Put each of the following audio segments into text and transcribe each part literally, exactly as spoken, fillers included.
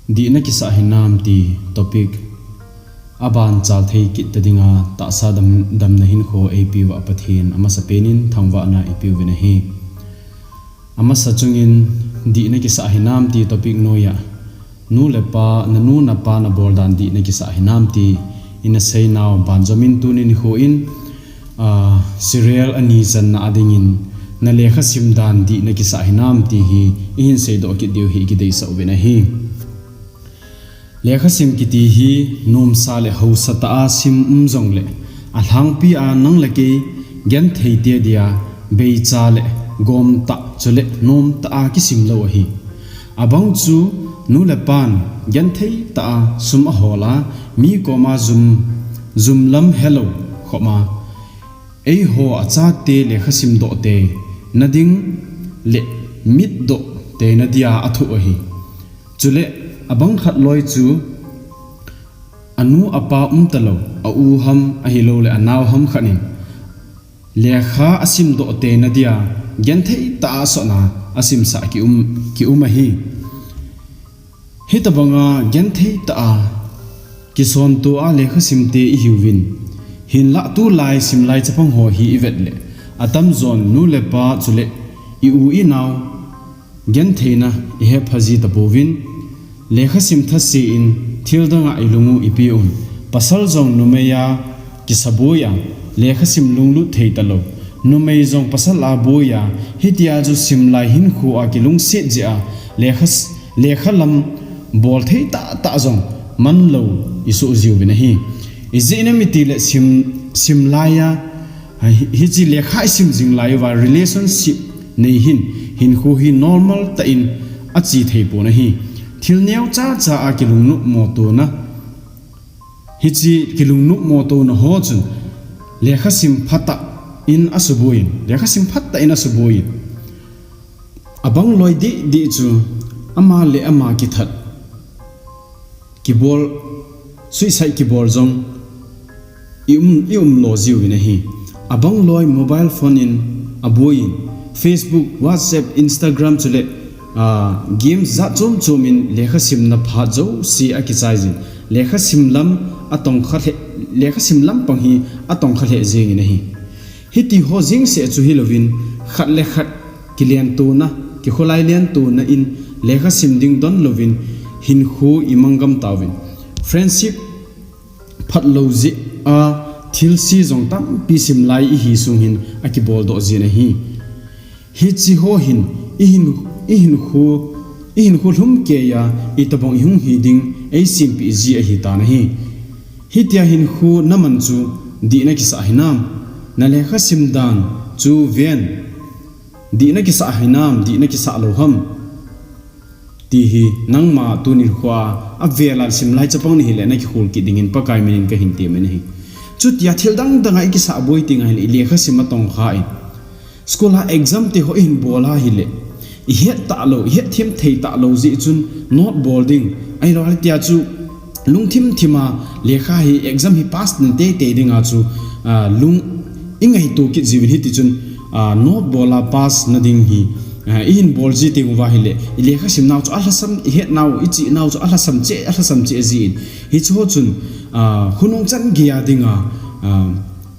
Dihna kisah hinam ti topic aban chalthei kit ta dinga tahsa dam, damna hinkho eipeuva Pathen amasapen in thangvahna ipeuvin ahi. Amasa chungin dihna kisah hinam ti topic noiya nu le pa, nanu napa nabol dan dihna kisah hinam ti ina seinau banjomin tuni nikho in, ah, serial ani channa a dingin na lekha sim dan dihna kisah hinam ti hi ihin seidoh kit diu hi kideisah uvin ahi. Lekha sim kiti hi nomsa le haosa tah a sim um jongle alhangpi a nang le kei genthei te dia beicha le gomtah chule nomtah a kisim lou ahi. Abang chu nu le pan genthei tah a sum ahol a mi koma jum, jum lam helou khop a eiho achate lekha simdoh teina ding le mitdoh teina dia athoh ahi. Chule abang khat loi chu anu apa umtalou, a u ham ahilouleh anao ham khat in lekha asimdoh teina dia genthei tah a asotna asimsah kium, kium ahi. Hitabanga genthei tah a kisonto a lekha simte ihiuvin, hinlah tulai simlai chapang ho hi ivet le atamjon nu le pa chule i u i nao gentheina ihepha ji tapouvin, lekha sim thase in thil danga ilung u ipeuvin, pasal jong numei a kisaboi a lekha sim lunglut thei talou, numei jong pasal a boi a hitia chu simlai hinkho a kilungset jeh a lekha, lekha lam bol thei tahtah jong manlou isoh jiuvin ahi. Ijeh inem itile sim, simlai a, hi, hiche lekha isim jing lai uva relationship nei hin hinkho hi normal tah in ache thei pon ahi. Thil neocha cha a kilungnopmo tona, hiche kilungnopmo tona ho chun lekha sim phatah in asuboiyin, lekha sim phatah in asuboiyin. Abang loi dehdeh chu ama le ama kithat, kibol, suicide kibol jong i um, i umlo jiuvin ahi. Abang loi mobile phone in aboiyin, Facebook, WhatsApp, Instagram chule, ah, game jat chom chom in lekha simna phat jouse akichai jin, lekha sim lam atongkha lheh, lekha sim lampang hi atongkha lheh jengin ahi. Hiti ho jengseh chu hilouvin, khat le khat kilentona, kikholai lentona in lekha sim ding donlouvin hinkho imang gam tauvin, friendship phatlou jeh a thilse jong tampi simlai ihi sung hin akiboldoh jin ahi. Hiche ho hin ihin, ihinkho, ihinkho lhumkeiya itobang ihung hi ding eisempeh ji ahitan ahi. Hitia hinkho naman chu dihna kisah hinam? Na lekha sim dan chu ven, dihna kisah hinam, dihna kisah lou ham ti hi nangma tuni nikhoa avel a simlai chapang nahile nakikhol kit dingin Pakai minin kahin temin ahi. Chutia thil dang danga ikisah boi tenga hile ilekha sim atongkha in, school a exam te ho ihin bol a hile ihet talou, ihet them thei talou jeh chun note bol ding, ahiloule tia chu lungthim thima lekha hi exam hi pass na teitei dinga chu, ah, lung ingaito kit jiuvin hiti chun, ah, note bol a pass na ding hi, ah, ihin bol ji teng uva hile ilekha simnau chu alhasam, ihetnau, ichehnau chu alhasam cheh, alhasam cheh jin, hiche ho chun, ah, khonung chan geiya dinga, ah,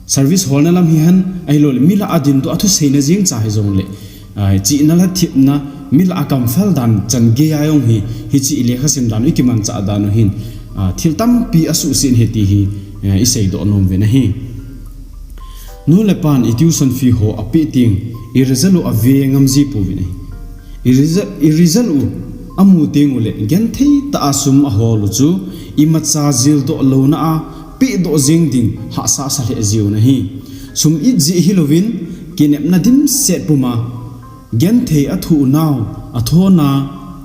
service holna lam hihen, ahiloule milah a dindoh a thuseina jeng cha hijongle, ah, chihna le thepna, milah a kamphal dan chan geiya jong hi hiche ilekha sim dan u, ikimanchah dan u hin, ah, thil tampi asuhset ahi ti hi, eh, iseidoh nom uvin ahi. Nu le pan i tuition fee ho apeh teng i result u ave ngam ji pouvin ahi. I result, i result u amu tengule genthei tah a sum ahol u chu imacha jildoh louna a pehdoh jeng ding hahsa asa lheh jiuvin ahi. Sum it jeh hilouvin kinepna dimset puma genthei athoh nau, athona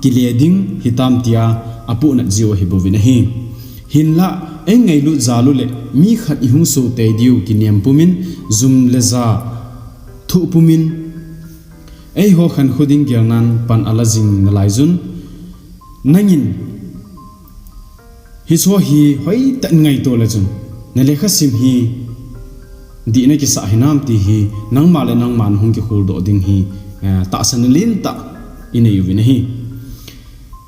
kile ding hitam tia apohnat jiu ahibouvin ahi. Hinlah eingailut jal u le mi khat ihung so tei diu kinem pumin, jum le ja thoh pumin, eiho khankho ding gelnan pan ala jing nalai jun, nangin hiche ho hi hoitah in ngaito le chun na lekha sim hi dihna kisah hinam ti hi nangma le nangma nahung kikholdoh ding hi, eh, tahsanna lentah inei uvin ahi.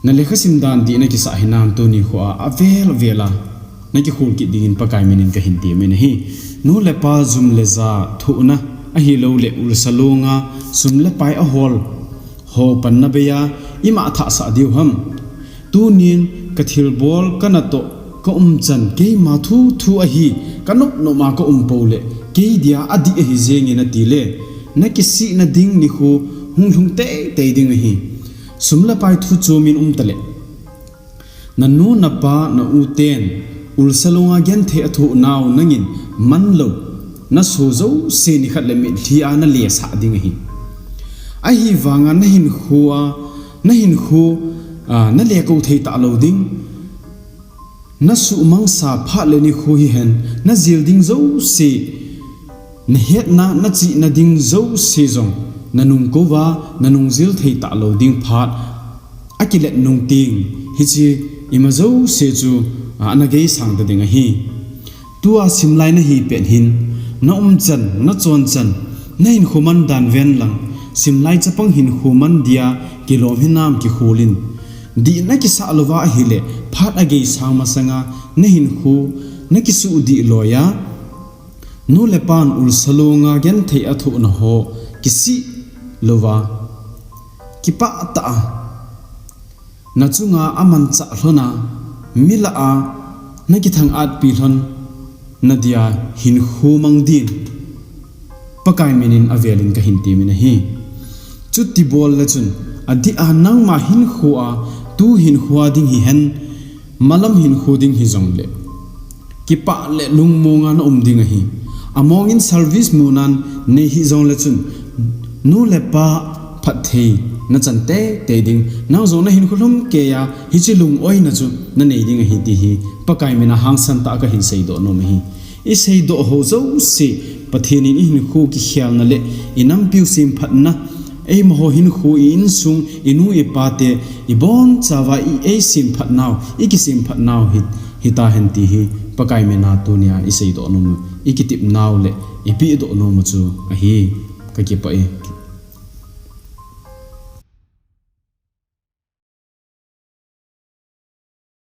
Na lekha sim dan dih na kisah hinam tuni khoa avel vela na kikhol kit dingin Pakai minin kahin temin ahi. Nu le pa jum le ja thohna ahilouleh ulsa longa sum le pai ahol ho panna beiya ima thahsah diu ham? Tunin kathilbol kanatoh ka umchan keima thu thu ahi, kanop nop ma ka um pole kei dia adih ahi jengin atile, na kisihna ding nikho hung lhung teitei ding ahi. Sum le pai thu chomin umtale. Na nu na pa na u ten ulsa longa genthei athoh nau nangin manlou na so jouse nikhat le mitlhi a na lesah ding ahi. Ahivanga na hinkho a, na hinkho a, na lekou thei talou ding. Na suhmangsa phat le nikho hihen na jil ding jouse, na hetna na chihna ding jouse jong na nung kouva na nung jil thei talou ding phat akilet nung ting hiche ima jouse chu ana geisang ta ding ahi. Tua simlai na hi pet hin na umchan na chonchan na hinkho man dan ven lang, simlai chapang hinkho man dia kilom hinam kikholin. Dih na kisah louva ahile phat ageisang masanga na hinkho na kisuh dih loiya, nu le pan ulsa longa genthei athohna ho kisih louva, kipah tah a na chunga amanchah lhona, mi lah a na kithang atpi lhon nadia hinkho mang din Pakai minin avelin kahin temin ahi. Chuti bol le chun adih a nangma hinkho a, tu hinkho a ding hihen, malam hinkho ding hijongle kipah le lungmonga na um ding ahi. Amongin service munan nei hijongle chun nu le pa phatthei na chan teitei ding, nang jong na hinkho lhumkeiya hiche lungoina chu na nei ding ahi ti hi Pakai mina hangsan tah a kahin seidoh nom ahi. I seidoh ho jouse, Pathen in i hinkho kikhelna le i nampiu semphatna, eimaho hinkho, i insung, i nu i pate, i bonchauva i eisemphat nau, i kisemphat nau hi, hitahen ti hi Pakai mina tunia i seidoh nomu, i kitep nau le i pehdoh nomu chu ahi. Kakipah e.